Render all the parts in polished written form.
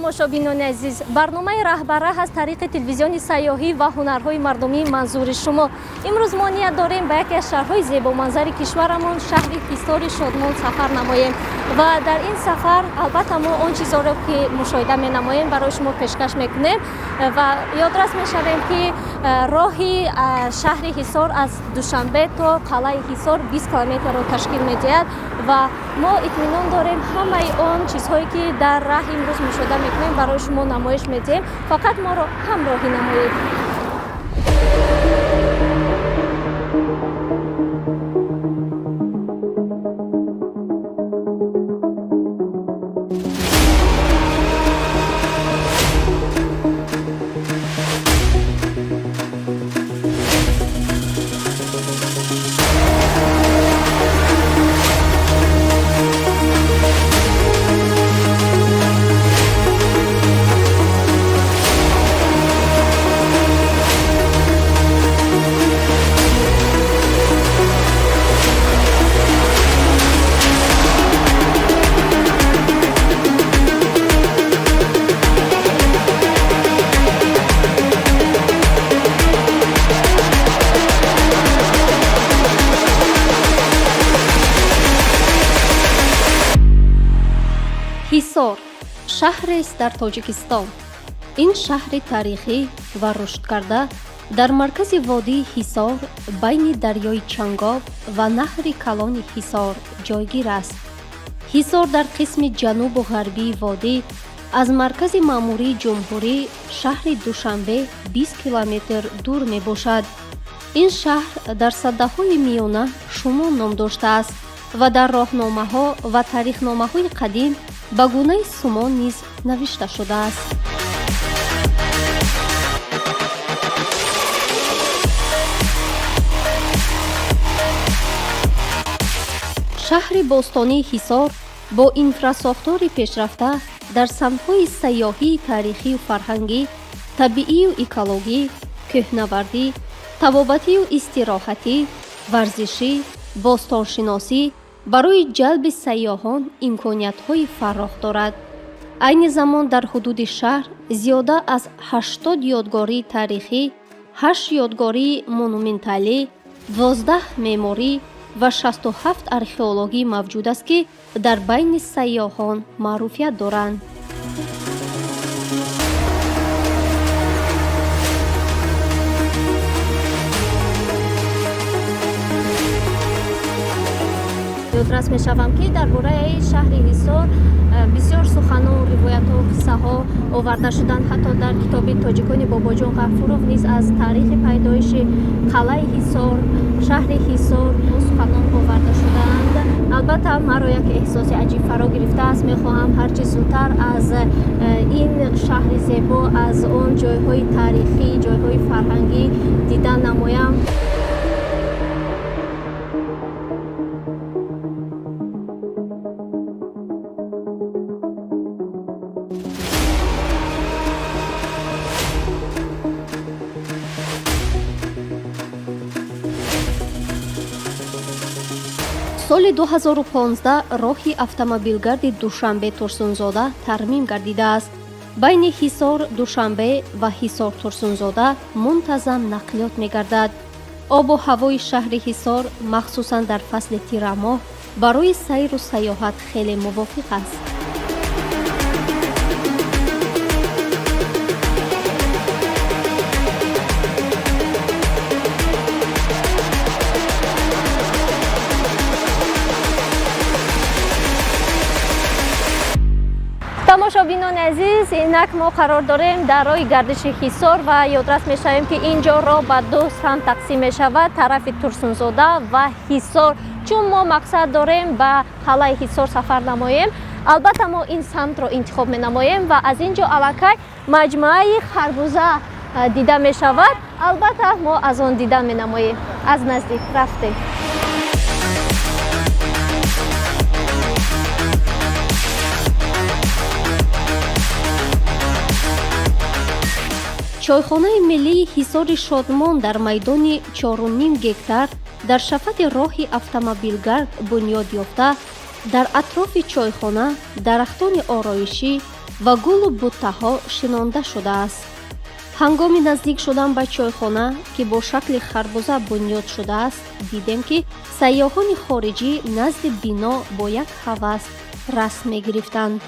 Тамошобинони азиз, барномаи «Раҳбараҳ» аз тариқи телевизиони сайёҳӣ ва ҳунарҳои мардумӣ манзури шумо. Имрӯз мо ният дорем ба яке аз шаҳрҳои зебоманзари кишварамон, шаҳри Ҳисори Шодмон, сафар намоем ва дар ин сафар албатта мо он чизҳоро, ки мушоҳида менамоем, барои шумо пешкаш мекунем ва ёдрас мешавем, ки роҳи шаҳри Ҳисор аз Душанбе то қалъаи Ҳисор 20 километрро ташкил медиҳад ва мо итминон дорем, ҳамаи он чизҳое, ки дар раҳ имрӯз мушоҳида мекунем, барои шумо намоиш медиҳем. Фақат моро ҳамроҳӣ намоед. Ҳисор шаҳрест дар Тоҷикистон. Ин шаҳри таърихӣ ва рушдкарда дар маркази водии Ҳисор, байни дарёи Чангоб ва наҳри калони Ҳисор ҷойгир аст. Ҳисор дар қисми ҷанубу ғарбии водӣ, аз маркази маъмурии ҷумҳурӣ, шаҳри Душанбе, 20 километр дур мебошад. Ин шаҳр дар садаҳои миёна Шумон ном доштааст ва дар роҳномаҳо ва таърихномаҳои қадим ба гунаи Сумон низ навишта шудааст. Шаҳри бостонии Ҳисор бо инфрасохтори пешрафта дар самтҳои сайёҳии таърихию фарҳангӣ, табиию экологӣ, кӯҳнавардӣ, табобатию истироҳатӣ, варзишӣ, бостоншиносӣ барои ҷалби сайёҳон имкониятҳои фарох дорад. Айни замон дар ҳудуди шаҳр зиёда аз 80 ёдгории таърихӣ, ҳашт ёдгории монументалӣ, 12 меъморӣ ва 67 археологӣ мавҷуд аст, ки дар байни сайёҳон маъруфият доранд. Ёдрас мешавам, ки дар бораи шаҳри Ҳисор бисёр суханон, ривоятҳо, қиссаҳо оварда шуданд. Ҳатто дар китоби тоҷикони Бобоҷон Ғафуров низ аз таърихи пайдоиши қалъаи Ҳисор, шаҳри Ҳисор суханон оварда шудаанд. Албатта, маро як эҳсоси аҷиб фаро гирифтааст. Мехоҳам ҳарчи зудтар аз ин шаҳри зебо, аз он ҷойҳои таърихӣ, ҷойҳои фарҳангӣ дидан намоям. Соли 2015 роҳи автомобилгарди Душанбе Турсунзода тармим гардидааст. Байни Ҳисор Душанбе ва Ҳисор Турсунзода мунтазам нақлиёт мегардад. Обу ҳавои шаҳри Ҳисор, махсусан дар фасли тирамоҳ, барои сайру сайёҳат хеле мувофиқ аст. Тамошобинони азиз, инак мо қарор дорем дар роҳи гардиши Ҳисор ва ёдрас мешавем, ки ин ҷо роҳ ба ду самт тақсим мешавад: тарафи Турсунзода ва Ҳисор. Чун мо мақсад дорем ба қалъаи Ҳисор сафар намоем, албатта мо ин самтро интихоб менамоем ва аз ин ҷо аллакай маҷмӯаи харбуза дида мешавад. Албатта, мо аз он дида менамоем аз наздик. Рафтем. Чойхонаи миллии Ҳисори Шодмон дар майдони 4,5 гектар дар шафати роҳи автомобилгард бунёд ёфта. Дар атрофи чойхона дарахтони ороишӣ, Ва гулу буттаҳо шинонда шудааст. Ҳангоми наздик шудан ба чойхона, ки бо шакли харбуза бунёд шудааст, дидем, ки сайёҳони хориҷӣ назди бино бо як ҳавас расм мегирифтанд.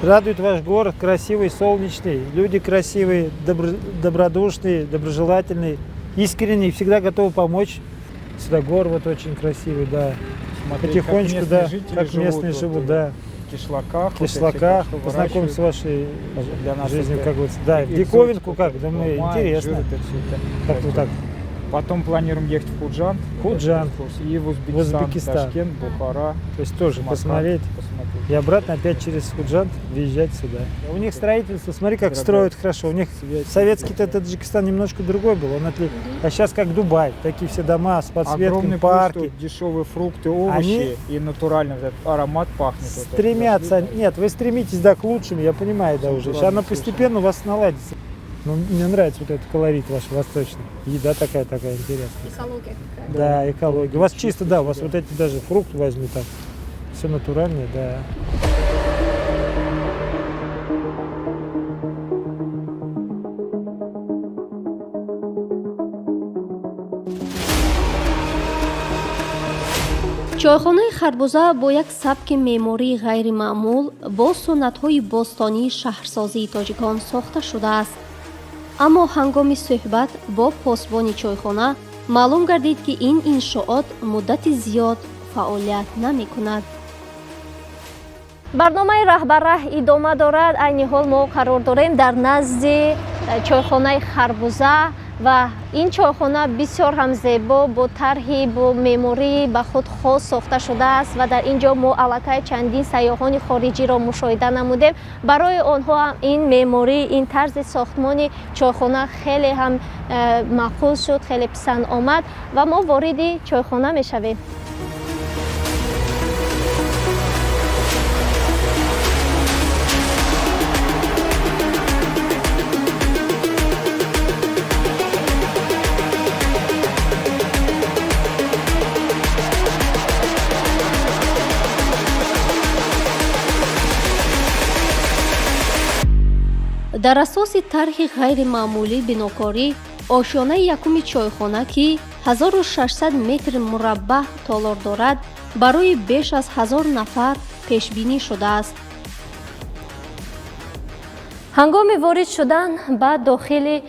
Радует ваш город, красивый, солнечный, люди красивые, добродушные, доброжелательные, искренние, всегда готовы помочь. Сюда город вот очень красивый, да. Смотреть, Потихонечку, как да, местные жители как живут, местные вот, живут, и да. в кишлаках, В вот эти, кишлаках, что познакомиться с вашей Для нас жизнью, это как вот, да, в экзотика, диковинку как, думаю, Май, интересно. жир, это всё это Как вот так. Потом планируем ехать в Худжанд. Худжанд. И в Узбекистан, В Узбекистан. Ташкент, Бухара. То есть тоже Самарканд. посмотреть. Посмотреть. И обратно опять через Худжанд въезжать сюда. У них строительство, смотри, как Дорогая строят хорошо. У них связь. советский-то Таджикистан немножко другой был. Он А сейчас как Дубай. Такие все дома с подсветками, Огромный парки. плюс, что дешевые фрукты, овощи Они и натуральный вот этот аромат пахнет. Вот этот. стремятся. Зашли, Нет, вы стремитесь, да, к лучшему, я понимаю, да, Всё уже. Сейчас натурально оно постепенно у вас наладится. Ну, мне нравится вот этот колорит ваш восточный. Еда такая интересная. Экология какая. Да, экология. У вас чисто, да, у вас да. вот эти даже фрукты возьми там. Все натуральное, да. Чойхонаи харбуза бо як сабки меъмории ғайримаъмул, бо суннатҳои бостонии шаҳрсозии тоҷикон сохта шудааст. Аммо ҳангоми суҳбат бо посбони чойхона маълум гардид, ки ин иншоот муддати зиёд фаъолият намекунад. Барномаи «Раҳ ба раҳ» идома дорад. Айни ҳол мо қарор дорем дар назди чойхонаи харбуза ва ин чойхона бисёр ҳам зебо, бо тарҳи, бо меъмории ба худ хос сохта шудааст ва дар ин ҷо мо аллакай чандин сайёҳони хориҷиро мушоҳида намудем. Барои онҳо ҳам ин меъморӣ, ин тарзи сохтмони чойхона хеле ҳам маъқул шуд, хеле писанд омад ва мо вориди чойхона мешавем. Дар асоси тарҳи ғайримаъмулии бинокорӣ, ошёнаи якуми чойхона, ки 1600 метри мураббаъ толор дорад, барои беш аз 1000 нафар пешбинӣ шудааст. Ҳангоми ворид шудан ба дохили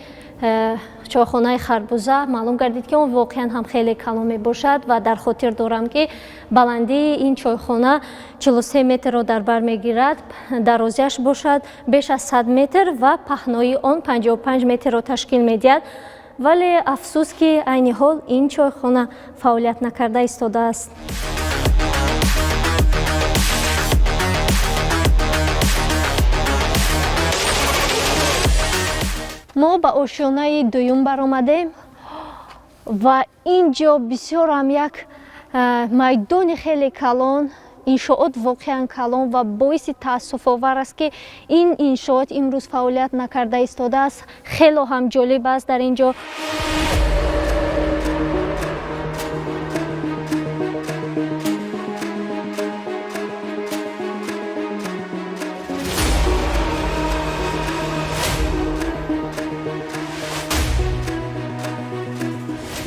чойхонаи харбуза маълум гардид, ки он воқеан ҳам хеле калон мебошад ва дар хотир дорам, ки баландии ин чойхона 43 метрро дар бар мегирад, дарозиаш бошад беш аз 100 метр ва паҳноии он 55 метрро ташкил медиҳад. Вале афсӯс, ки айни ҳол ин чойхона фаъолият накарда истодааст. Мо ба ошёнаи дуюм баромадем ва ин ҷо бисёр ҳам як майдони хеле калон, иншоот воқеан калон ва боиси таассуфовар аст, ки ин иншоот имрӯз фаъолият накарда истодааст. Хело ҳам ҷолиб аст дар ин ҷо.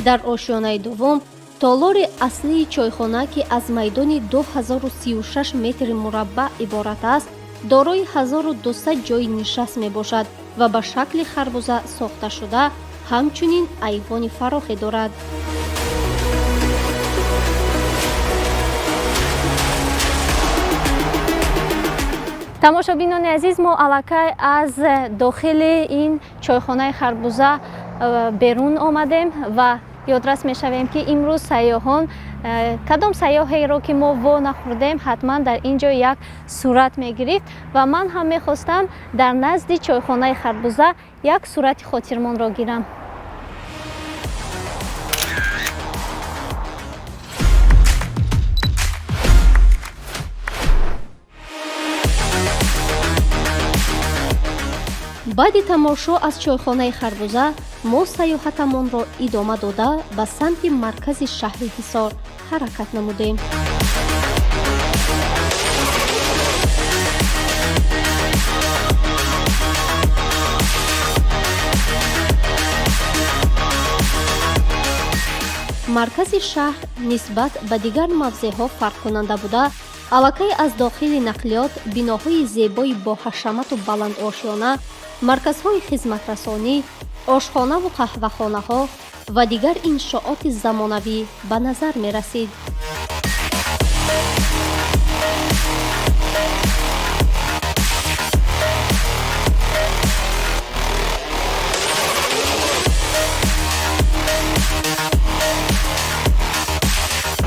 Дар ошёнаи дуввум толори аслии чойхона, ки аз майдони 2036 метри мураббаъ иборат аст, дорои 1200 ҷойи нишаст мебошад ва ба шакли харбуза сохта шуда, ҳамчунин айвони фарохе дорад. Тамошобинони азиз, мо аллакай аз дохили ин чойхонаи харбуза берун омадем ва ёдрас мешавем, ки имрӯз сайёҳон, кадом сайёҳеро ки мо во нахӯрдем, ҳатман дар ин ҷо як сурат мегирифт ва ман ҳам мехостам дар назди чойхонаи харбуза як сурати хотирмонро гирам. Баъди тамошо аз чойхонаи харбуза мо сайёҳатамонро идома дода, ба самти маркази шаҳри Ҳисор ҳаракат намудем. Маркази шаҳр нисбат ба дигар мавзеъҳо фарқкунанда буда, аллакай аз дохили нақлиёт биноҳои зебои боҳашамату баландошёна, марказҳои хизматрасонӣ, ошхонаву қаҳвахонаҳо ва дигар иншооти замонавӣ ба назар мерасид.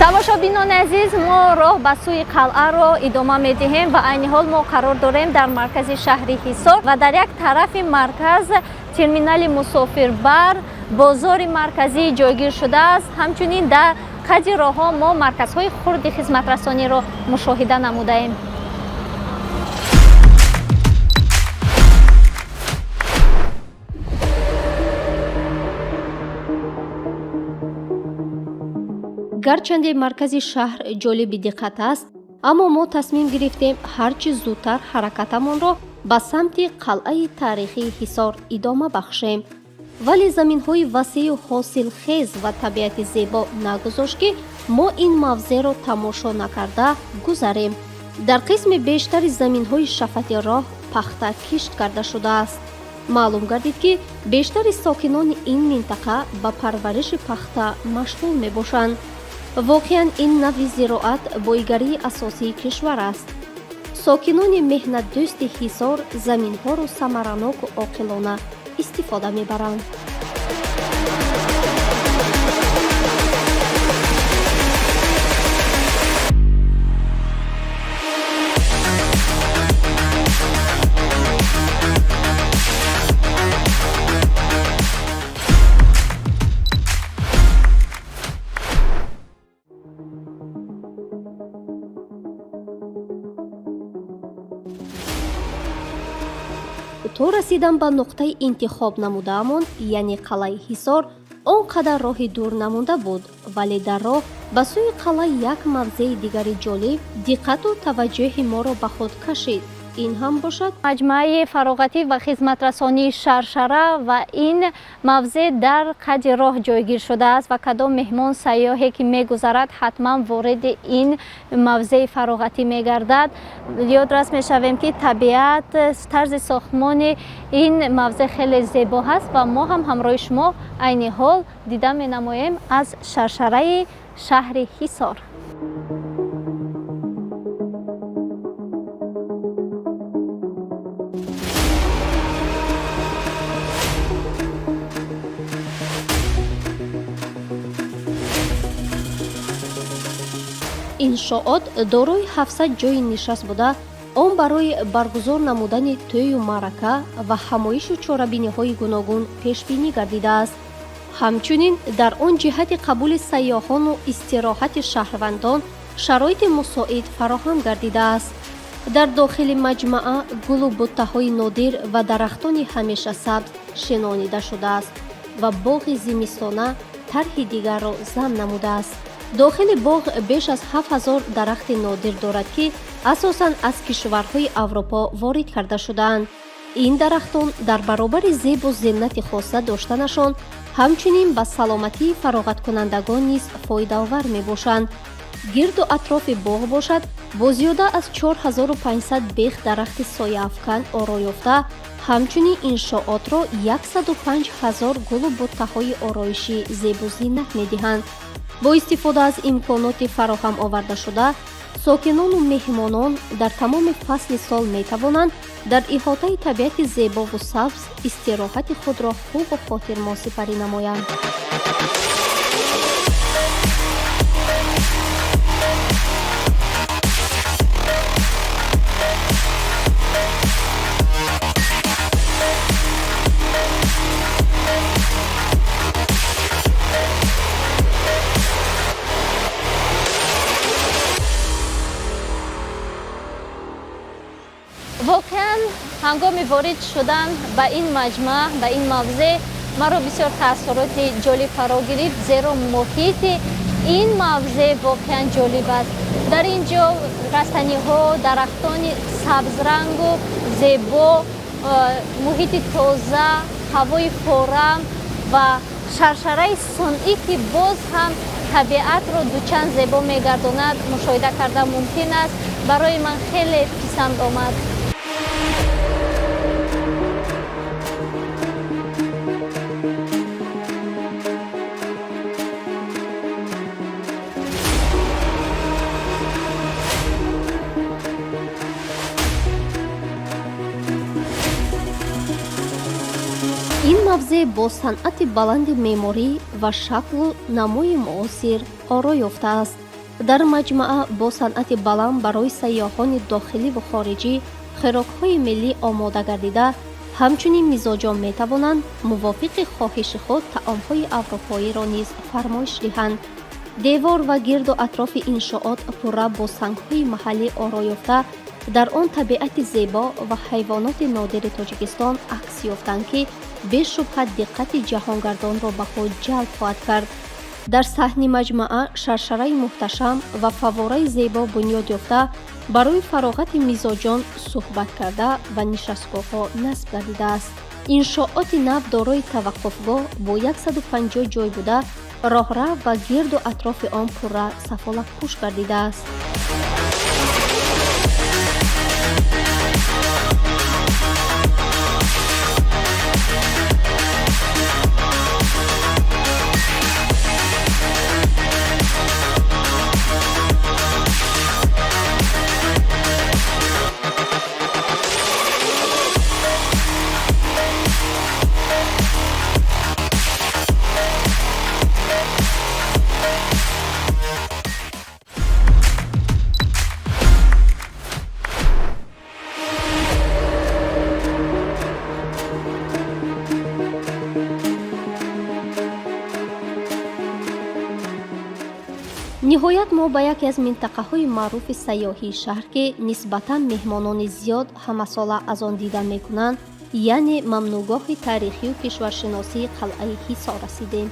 Тамошобинони азиз, мо роҳ ба сӯи қалъаро идома медиҳем ва айни ҳол мо қарор дорем дар маркази шаҳри Ҳисор ва дар як тарафи марказ терминали мусофирбар, бозори марказӣ ҷойгир шудааст. Ҳамчунин дар қади роҳҳо мо марказҳои хурди хизматрасониро мушоҳида намудаем. Гарчанде маркази шаҳр ҷолиби диққат аст, аммо мо тасмим гирифтем ҳарчи зудтар ҳаракатамонро ба самти қалъаи таърихии Ҳисор идома бахшем. Вале заминҳои васеъу ҳосилхез ва табиати зебо нагузошт, ки мо ин мавзеъро тамошо накарда гузарем. Дар қисми бештари заминҳои шафати роҳ пахта кишт карда шудааст. Маълум гардид, ки бештари сокинони ин минтақа ба парвариши пахта машғул мебошанд. Воқеан, ин навъи зироат боигарии асосии кишвар аст. Сокинони меҳнатдӯсти Ҳисор заминҳоро самараноку оқилона истифода мебаранд. То расидан ба нуқтаи интихоб намудаамон, яъне қалъаи Ҳисор, он қадар роҳи дур намонда буд, вале дар роҳ ба сӯи қалъа як мавзеи дигари ҷолиб диққату таваҷҷӯҳи моро ба худ кашид. Ин ҳам бошад маҷмӯаи фароғатӣ ва хизматрасонии Шаршара ва ин мавзеъ дар қади роҳ ҷойгир шудааст ва кадом меҳмон, сайёҳе ки мегузарад, ҳатман вориди ин мавзеи фароғатӣ мегардад. Ёдрас мешавем, ки табиат, тарзи сохтмони ин мавзеъ хеле зебо ҳаст ва мо ҳам ҳамроҳи шумо айни ҳол дида менамоем аз шаршараи шаҳри Ҳисор. Иншоот дорои 700 ҷойи нишаст буда, он барои баргузор намудани тӯю маърака ва ҳамоишу чорабиниҳои гуногун пешбинӣ гардидааст. Ҳамчунин дар он ҷиҳати қабули сайёҳону истироҳати шаҳрвандон шароити мусоид фароҳам гардидааст. Дар дохили маҷмаа гулу буттаҳои нодир ва дарахтони ҳамешасабз шинонида шудааст ва боғи зимистона тарҳи дигарро зам намудааст. Дохили боғ беш аз 7000 дарахти нодир дорад, ки асосан аз кишварҳои Аврупо ворид карда шудаанд. Ин дарахтон дар баробари зебу зинати хоса доштанашон, ҳамчунин ба саломатии фароғаткунандагон низ фоидаовар мебошанд. Гирду атрофи боғ бошад, бо зиёда аз 4500 бех дарахти сояафкан оро ёфта, ҳамчунин иншоотро 105 ҳазор гулу буттаҳои ороишӣ зебу зинат медиҳанд. Бо истифода аз имконоти фароҳам овардашуда, сокинону меҳмонон дар тамоми фасли сол метавонанд дар иҳотаи табиати зебову сабз истироҳати худро хубу хотирмон сипарӣ намоянд. Воқеан, ҳангоми ворид шудан ба ин маҷмаа, ба ин мавзеъ, маро бисёр таассуроти ҷолиб фаро гирифт, зеро муҳити ин мавзеъ воқеан ҷолиб аст. Дар ин ҷо растаниҳо, дарахтони сабзрангу зебо, муҳити тоза, ҳавои форам ва шаршараи сунъӣ, ки боз ҳам табиатро дучанд зебо мегардонад, мушоҳида кардан мумкин аст. Барои ман хеле писанд омад. Ин мавзеъ бо санъати баланди меъморӣ ва шаклу намои муосир оро ёфтааст. Дар маҷмаа бо санъати баланд барои сайёҳони дохиливу хориҷӣ хӯрокҳои миллӣ омода гардида, ҳамчунин мизоҷон метавонанд мувофиқи хоҳиши худ таомҳои аврупоиро низ фармоиш диҳанд. Девор ва гирду атрофи иншоот пурра бо сангҳои маҳаллӣ оро ёфта, дар он табиати зебо ва ҳайвоноти нодири Тоҷикистон акс ёфтанд, ки бешубҳа диққати ҷаҳонгардонро ба худ ҷалб хоҳад кард. Дар саҳни маҷмаа шаршараи муҳташам ва фаввораи зебо бунёд ёфта, барои фароғати мизоҷон суҳбат карда ва нишастгоҳҳо насб гардидааст. Иншооти нав дорои таваққуфгоҳ бо 150 ҷой буда, роҳрав ва гирду атрофи он пурра сафолатпӯш гардидааст. Ниҳоят, мо ба яке аз минтақаҳои маъруфи сайёҳии шаҳр, ки нисбатан меҳмонони зиёд ҳамасола аз он дида мекунанд, яъне мамнӯъгоҳи таърихию кишваршиносии қалъаи Ҳисор расидем.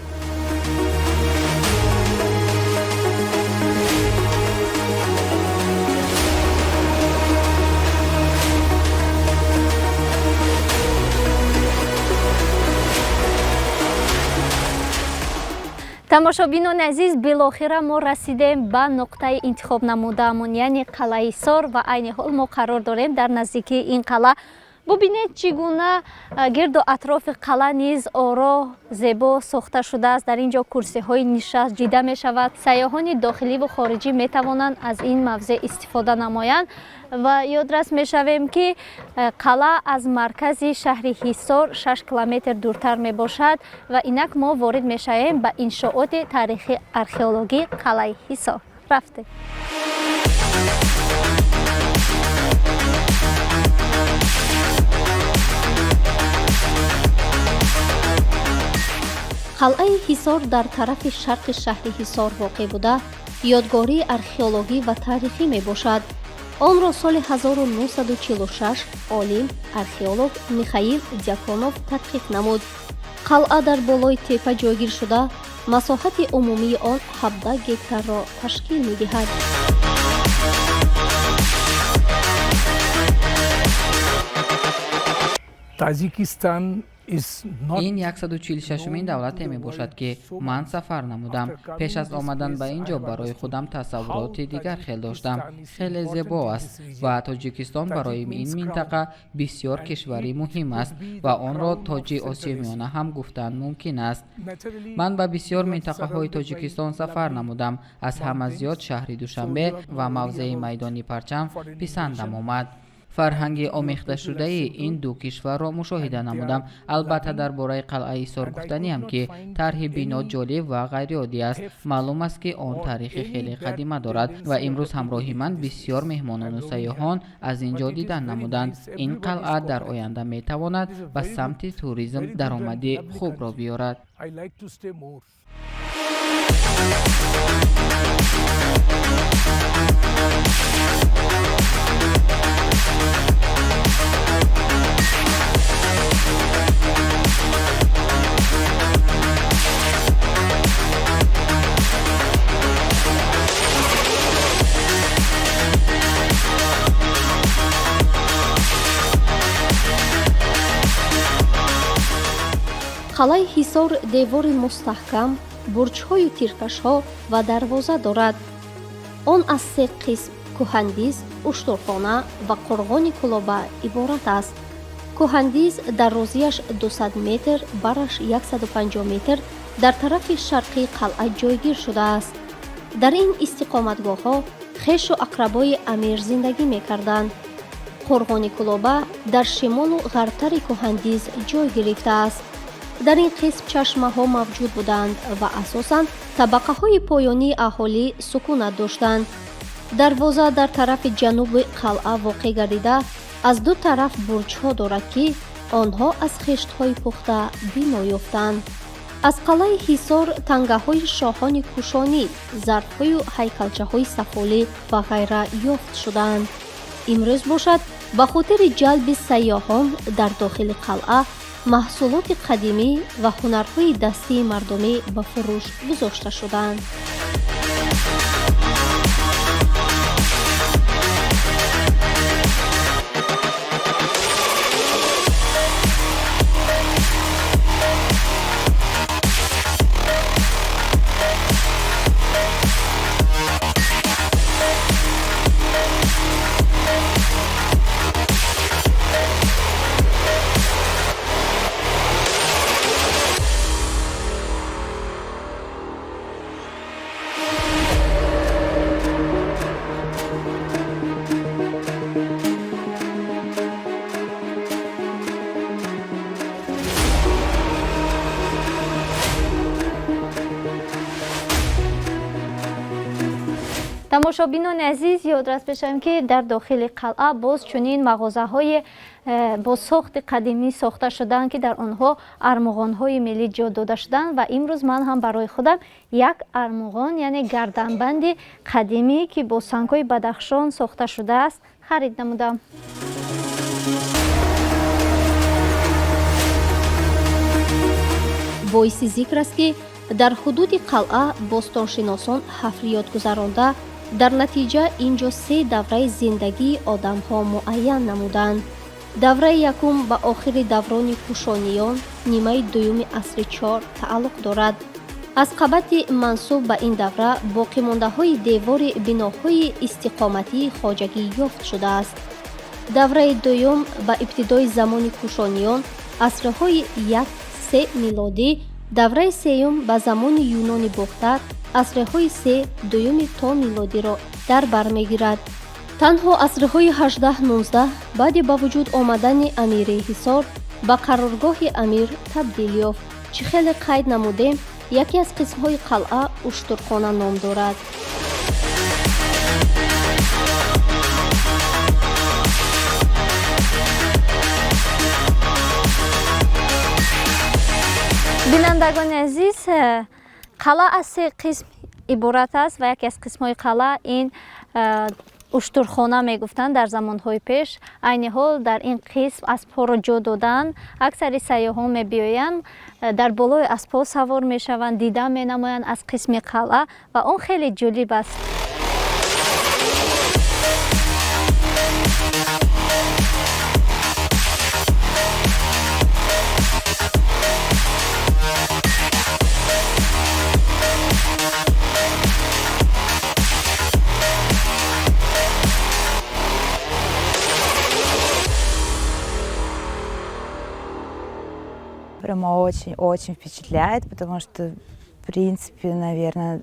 Тамошобинони азиз, билохира мо расидем ба нуқтаи интихоб намудаамон, яъне қалъаи Ҳисор, ва айни ҳол мо қарор дорем дар наздикии ин қалъа. Бубинед, чӣ гуна гирду атрофи қалъа низ оро зебо сохта шудааст. Дар ин ҷо курсиҳои нишаст дида мешавад. Сайёҳони дохиливу хориҷӣ метавонанд аз ин мавзеъ истифода намоянд ва ёдрас мешавем, ки қалъа аз маркази шаҳри Ҳисор 6 километр дуртар мебошад. Ва инак мо ворид мешавем ба иншооти таърихи археологӣ қалъаи Ҳисор. Рафтем. Қалъаи Ҳисор дар тарафи шарқи шаҳри Ҳисор воқеъ буда, ёдгории археологӣ ва таърихӣ мебошад. Онро соли 1946 олим археолог Михаил Дьяконов тадқиқ намуд. Қалъа дар болои тепа ҷойгир шуда, масоҳати умумии он 17 гектарро ташкил медиҳад. Tajikistan Ин 146-умин давлате мебошад, ки ман сафар намудам. Пеш аз омадан ба ин ҷо барои худам тасаввуроти дигар хел доштам. Хеле зебо аст ва Тоҷикистон барои ин минтақа бисёр кишвари муҳим аст ва онро тоҷи Осиёи Миёна ҳам гуфтан мумкин аст. Ман ба бисёр минтақаҳои Тоҷикистон сафар намудам. Аз ҳама зиёд шаҳри Душанбе ва мавзеи майдони Парчам писандам омад. Фарҳанги омехташудаи ин ду кишварро мушоҳида намудам. Албатта, дар бораи қалъаи Ҳисор гуфтаниам, ки тарҳи бино ҷолиб ва ғайриоддӣ аст. Маълум аст, ки он таърихи хеле қадима дорад ва имрӯз ҳамроҳи ман бисёр меҳмонону сайёҳон аз ин ҷо дидан намуданд. Ин қалъа дар оянда метавонад ба самти туризм даромади хубро биёрад. I like to stay more. Қалъаи Ҳисор девори мустаҳкам, бурҷҳою тиркашҳо ва дарвоза дорад. Он аз се қисм: кӯҳандиз, уштурхона ва қурғони Кулоба иборат аст. Кӯҳандиз дарозиаш 200 метр, бараш 150 метр дар тарафи шарқии қалъа ҷойгир шудааст. Дар ин истиқоматгоҳҳо хешу ақрабои амир зиндагӣ мекарданд. Қурғони Кулоба дар шимолу ғарбтари кӯҳандиз ҷой гирифтааст. Дар ин қисм чашмаҳо мавҷуд буданд ва асосан табақаҳои поёнии аҳолӣ сукунат доштанд. Дарвоза дар тарафи ҷануби қалъа воқеъ гардида, аз ду тараф бурҷҳо дорад, ки онҳо аз хиштҳои пухта бино ёфтанд. Аз қалъаи Ҳисор тангаҳои шоҳони кушонӣ, зарфҳою ҳайкалчаҳои сафолӣ ва ғайра ёфт шудаанд. Имрӯз бошад, ба хотири ҷалби сайёҳон дар дохили қалъа маҳсулоти қадимӣ ва ҳунарҳои дастии мардумӣ ба фурӯш гузошта шудаанд. Тамошобинони азиз, ёдрас мешавем, ки дар дохили қалъа боз чунин мағозаҳои бо сохти қадимӣ сохта шудаанд, ки дар онҳо армуғонҳои миллӣ ҷо дода шуданд. Ва имрӯз ман ҳам барои худам як армуғон, яъне гарданбанди қадимӣ, ки бо сангҳои Бадахшон сохта шудааст, харид намудам. Боиси зикр аст, ки дар ҳудуди қалъа бостоншиносон ҳафриёт гузаронда, дар натиҷа ин ҷо се давраи зиндагии одамҳо муайян намуданд. Давраи якум ба охири даврони кушониён, нимаи дуюми асри чор тааллуқ дорад. Аз қабати мансуб ба ин давра боқимондаҳои девори биноҳои истиқоматии хоҷагӣ ёфт шудааст. Давраи дуюм ба ибтидои замони кушониён, асрҳои 1-3 милодӣ, давраи сеюм ба замони Юнони Бохтар, асрҳои 3-2 то милодиро дар бар мегирад. Танҳо асрҳои 18-19, баъди ба вуҷуд омадани амири Ҳисор, ба қароргоҳи амир табдил ёфт. Чӣ хеле қайд намудем, яке аз қисмҳои қалъа уштурхона ном дорад. Бинандагони азиз, қалъа аз се қисм иборат аст ва яке аз қисмҳои қалъа ин уштурхона мегуфтанд дар замонҳои пеш. Айни ҳол дар ин қисм аспҳоро ҷо доданд. Аксари сайёҳон мебиёянд, дар болои аспҳо савор мешаванд, дида менамоянд аз қисми қалъа ва он хеле ҷолиб аст. Прямо очень-очень впечатляет, потому что, в принципе, наверное,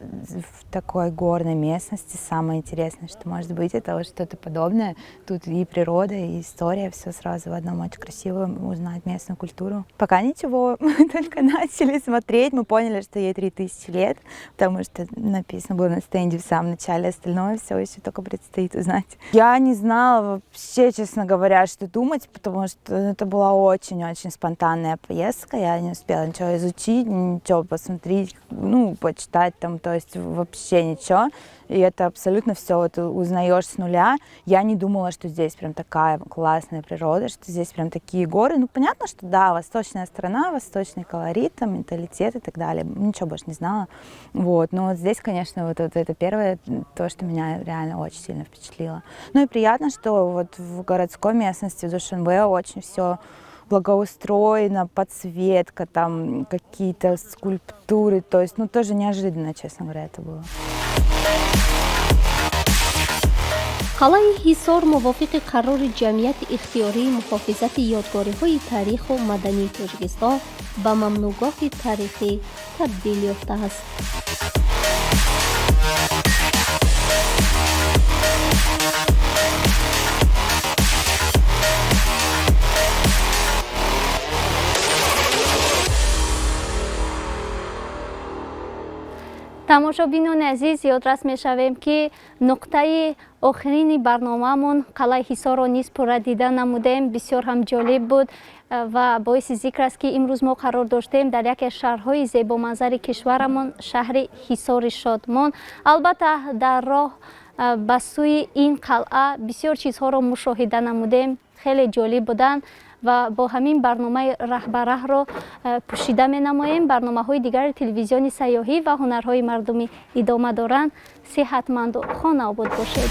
в такой горной местности самое интересное, что может быть, это вот что-то подобное. Тут и природа, и история, все сразу в одном. Очень красиво узнать местную культуру. Пока ничего, мы только начали смотреть, мы поняли, что ей 3000 лет, потому что написано было на стенде в самом начале, остальное все еще только предстоит узнать. Я не знала вообще, честно говоря, что думать, потому что это была очень-очень спонтанная поездка, я не успела ничего изучить, ничего посмотреть, ну, почитать там, то есть вообще ничего. И это абсолютно все вот узнаешь с нуля. Я не думала, что здесь прям такая классная природа, что здесь прям такие горы. Ну, понятно, что да, восточная страна, восточный колорит, там, менталитет и так далее. Ничего больше не знала. Вот. Но вот здесь, конечно, вот это первое, то, что меня реально очень сильно впечатлило. Ну и приятно, что вот в городской местности, в Душанбе, очень все благоустроено, подсветка, там какие-то скульптуры. То есть, ну, тоже неожиданно, честно говоря, это было. Қалъаи Ҳисор мувофиқи қарори Ҷамъияти ихтиёрии муҳофизати ёдгориҳои таъриху мадании Тоҷикистон ба мамнӯъгоҳи таърихӣ табдил ёфтааст. Тамошобинони азиз, ёдрас мешавем, ки нуқтаи охирини барномаамон қалъаи Ҳисорро низ пурра дида намудем. Бисёр ҳам ҷолиб буд ва боиси зикр аст, ки имрӯз мо қарор доштем дар яке аз шаҳрҳои зебоманзари кишварамон, шаҳри Ҳисори Шодмон. Албатта, дар роҳ ба сӯи ин қалъа бисёр чизҳоро мушоҳида намудем, хеле ҷолиб буданд ва бо ҳамин барномаи Раҳбараҳро пӯшида менамоем. Барномаҳои дигари телевизиони сайёҳӣ ва ҳунарҳои мардумӣ идома доранд. Сиҳатманду хонаобод бошед.